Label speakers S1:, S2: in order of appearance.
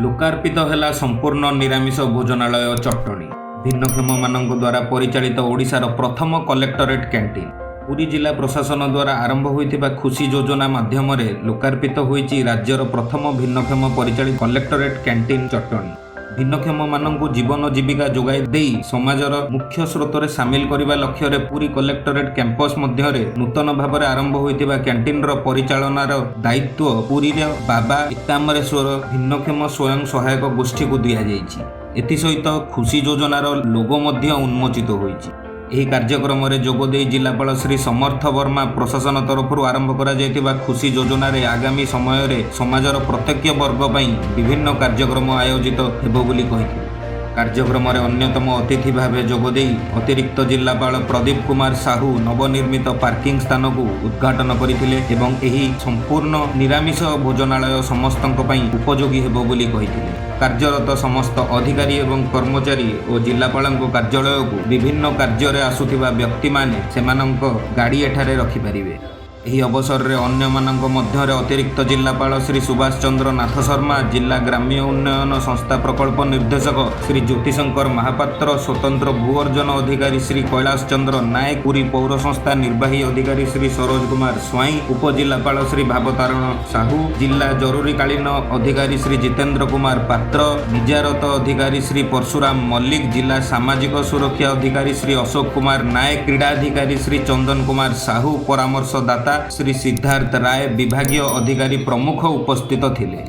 S1: ଲୋକାର୍ପିତ ହେଲା ସମ୍ପୂର୍ଣ୍ଣ ନିରାମିଷ ଭୋଜନାଳୟ ଚଟଣି। ଭିନ୍ନକ୍ଷମମାନଙ୍କ ଦ୍ୱାରା ପରିଚାଳିତ ଓଡ଼ିଶାର ପ୍ରଥମ କଲେକ୍ଟରେଟ୍ କ୍ୟାଣ୍ଟିନ୍। ପୁରୀ ଜିଲ୍ଲା ପ୍ରଶାସନ ଦ୍ୱାରା ଆରମ୍ଭ ହୋଇଥିବା ଖୁସି ଯୋଜନା ମାଧ୍ୟମରେ ଲୋକାର୍ପିତ ହୋଇଛି ରାଜ୍ୟର ପ୍ରଥମ ଭିନ୍ନକ୍ଷମ ପରିଚାଳିତ କଲେକ୍ଟରେଟ୍ କ୍ୟାଣ୍ଟିନ୍ ଚଟଣି। ଭିନ୍ନକ୍ଷମମାନଙ୍କୁ ଜୀବନ ଜୀବିକା ଯୋଗାଇ ଦେଇ ସମାଜର ମୁଖ୍ୟ ସ୍ରୋତରେ ସାମିଲ କରିବା ଲକ୍ଷ୍ୟରେ ପୁରୀ କଲେକ୍ଟରେଟ୍ କ୍ୟାମ୍ପସ ମଧ୍ୟରେ ନୂତନ ଭାବରେ ଆରମ୍ଭ ହୋଇଥିବା କ୍ୟାଣ୍ଟିନ୍ର ପରିଚାଳନାର ଦାୟିତ୍ୱ ପୁରୀର ବାବା ଏକାମ୍ରେଶ୍ୱର ଭିନ୍ନକ୍ଷମ ସ୍ୱୟଂ ସହାୟକ ଗୋଷ୍ଠୀକୁ ଦିଆଯାଇଛି। ଏଥିସହିତ ଖୁସି ଯୋଜନାର ଲୋଗୋ ମଧ୍ୟ ଉନ୍ମୋଚିତ ହୋଇଛି। ଏହି କାର୍ଯ୍ୟକ୍ରମରେ ଯୋଗଦେଇ ଜିଲ୍ଲାପାଳ ଶ୍ରୀ ସମର୍ଥ ବର୍ମା ପ୍ରଶାସନ ତରଫରୁ ଆରମ୍ଭ କରାଯାଇଥିବା ଖୁସି ଯୋଜନାରେ ଆଗାମୀ ସମୟରେ ସମାଜର ପ୍ରତ୍ୟେକ ବର୍ଗ ପାଇଁ ବିଭିନ୍ନ କାର୍ଯ୍ୟକ୍ରମ ଆୟୋଜିତ ହେବ ବୋଲି କହିଥିଲେ। କାର୍ଯ୍ୟକ୍ରମରେ ଅନ୍ୟତମ ଅତିଥି ଭାବେ ଯୋଗଦେଇ ଅତିରିକ୍ତ ଜିଲ୍ଲାପାଳ ପ୍ରଦୀପ କୁମାର ସାହୁ ନବନିର୍ମିତ ପାର୍କିଂ ସ୍ଥାନକୁ ଉଦ୍ଘାଟନ କରିଥିଲେ ଏବଂ ଏହି ସମ୍ପୂର୍ଣ୍ଣ ନିରାମିଷ ଭୋଜନାଳୟ ସମସ୍ତଙ୍କ ପାଇଁ ଉପଯୋଗୀ ହେବ ବୋଲି କହିଥିଲେ। କାର୍ଯ୍ୟରତ ସମସ୍ତ ଅଧିକାରୀ ଏବଂ କର୍ମଚାରୀ ଓ ଜିଲ୍ଲାପାଳଙ୍କ କାର୍ଯ୍ୟାଳୟକୁ ବିଭିନ୍ନ କାର୍ଯ୍ୟରେ ଆସୁଥିବା ବ୍ୟକ୍ତିମାନେ ସେମାନଙ୍କ ଗାଡ଼ି ଏଠାରେ ରଖିପାରିବେ। ଏହି ଅବସରରେ ଅନ୍ୟମାନଙ୍କ ମଧ୍ୟରେ ଅତିରିକ୍ତ ଜିଲ୍ଲାପାଳ ଶ୍ରୀ ସୁଭାଷ ଚନ୍ଦ୍ର ନାଥ ଶର୍ମା, ଜିଲ୍ଲା ଗ୍ରାମ୍ୟ ଉନ୍ନୟନ ସଂସ୍ଥା ପ୍ରକଳ୍ପ ନିର୍ଦ୍ଦେଶକ ଶ୍ରୀ ଜ୍ୟୋତିଶଙ୍କର ମହାପାତ୍ର, ସ୍ୱତନ୍ତ୍ର ଭୂ ଅର୍ଜନ ଅଧିକାରୀ ଶ୍ରୀ କୈଳାସ ଚନ୍ଦ୍ର ନାୟକ, ପୁରୀ ପୌର ସଂସ୍ଥା ନିର୍ବାହୀ ଅଧିକାରୀ ଶ୍ରୀ ସରୋଜ କୁମାର ସ୍ୱାଇଁ, ଉପଜିଲ୍ଲାପାଳ ଶ୍ରୀ ଭାବତାରଣ ସାହୁ, ଜିଲ୍ଲା ଜରୁରୀକାଳୀନ ଅଧିକାରୀ ଶ୍ରୀ ଜିତେନ୍ଦ୍ର କୁମାର ପାତ୍ର, ନିଜାରତ ଅଧିକାରୀ ଶ୍ରୀ ପରଶୁରାମ ମଲ୍ଲିକ, ଜିଲ୍ଲା ସାମାଜିକ ସୁରକ୍ଷା ଅଧିକାରୀ ଶ୍ରୀ ଅଶୋକ କୁମାର ନାୟକ, କ୍ରୀଡ଼ାଧିକାରୀ ଶ୍ରୀ ଚନ୍ଦନ କୁମାର ସାହୁ, ପରାମର୍ଶଦାତା ଶ୍ରୀ ସିଦ୍ଧାର୍ଥ ରାୟ, ବିଭାଗୀୟ ଅଧିକାରୀ ପ୍ରମୁଖ ଉପସ୍ଥିତ ଥିଲେ।